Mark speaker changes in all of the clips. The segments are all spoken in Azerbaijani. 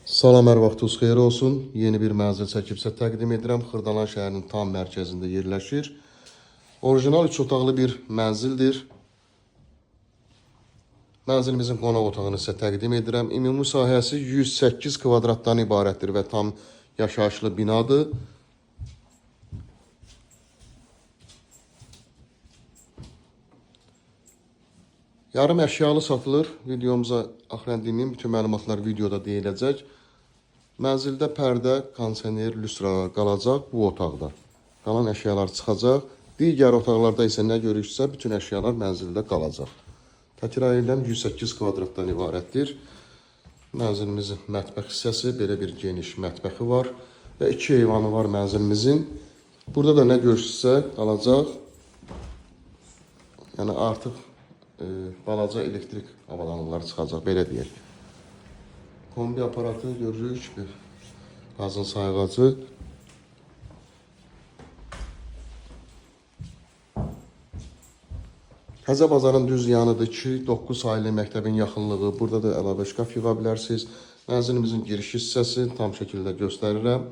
Speaker 1: Salam, hər vaxtınız xeyir olsun. Yeni bir mənzil çəkib sizə təqdim edirəm. Xırdalan şəhərinin tam mərkəzində yerləşir. Orijinal 3 otaqlı bir mənzildir. Mənzilimizin qonaq otağını sizə təqdim edirəm. Ümumi sahəsi 108 kvadratdan ibarətdir və tam yaşayışlı binadır. Yarım əşyalı satılır. Videomuza axıran dinləyin. Bütün məlumatlar videoda deyiləcək. Mənzildə pərdə, kondisioner, lüstralar qalacaq bu otaqda. Qalan əşyalar çıxacaq. Digər otaqlarda isə nə görürüksə, bütün əşyalar mənzildə qalacaq. Təkrar edirəm, 108 kvadratdan ibarətdir. Mənzilimizin mətbəx hissəsi, belə bir geniş mətbəxi var və iki eyvanı var mənzilimizin. Burada da nə görürsünüzsə qalacaq. Yəni artıq balaca elektrik avadanlıqları çıxacaq, belə deyək. Kombi aparatı görürük, bir qazın sayğacı. Təzə bazarın düz yanıdır ki, 9 saylı məktəbin yaxınlığı. Burada da əlavə şkaf yığa bilərsiniz. Mənzilimizin giriş hissəsi tam şəkildə göstərirəm.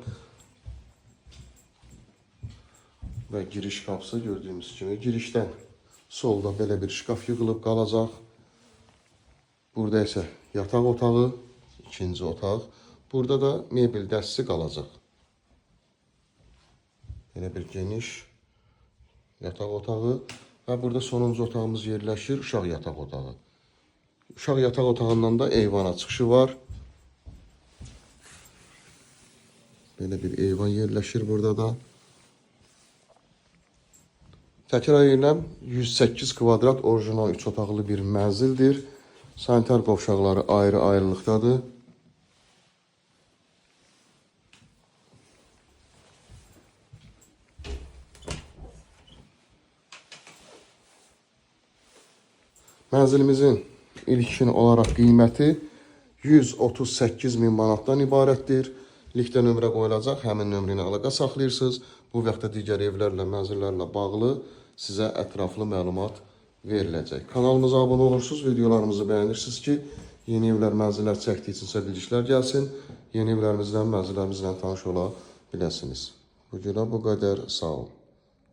Speaker 1: Və giriş qapısı gördüyümüz kimi girişdən solda belə bir şkaf yığılıb qalacaq. Burada isə yataq otağı, ikinci otaq. Burada da mebel dəstəsi qalacaq. Belə bir geniş yataq otağı və burada sonuncu otağımız yerləşir, uşaq yataq otağı. Uşaq yataq otağından da eyvana çıxışı var. Belə bir eyvan yerləşir burada da. Təkrar edirəm, 108 kvadrat orijinal 3 otaqlı bir mənzildir. Sanitar qovşaqları ayrı-ayrılıqdadır. Mənzilimizin ilkin olaraq qiyməti 138 min manatdan ibarətdir. Linkdə nömrə qoyulacaq, həmin nömrə ilə əlaqə saxlayırsınız. Bu və yaxud da digər evlərlə, mənzillərlə bağlı sizə ətraflı məlumat veriləcək. Kanalımıza abunə olursunuz, videolarımızı bəyənirsiniz ki, yeni evlər, mənzillər çəkdiyi üçün sizə bildirişlər gəlsin. Yeni evlərimizdən, mənzillərimizlə tanış ola biləsiniz. Bu günə bu qədər. Sağ olun.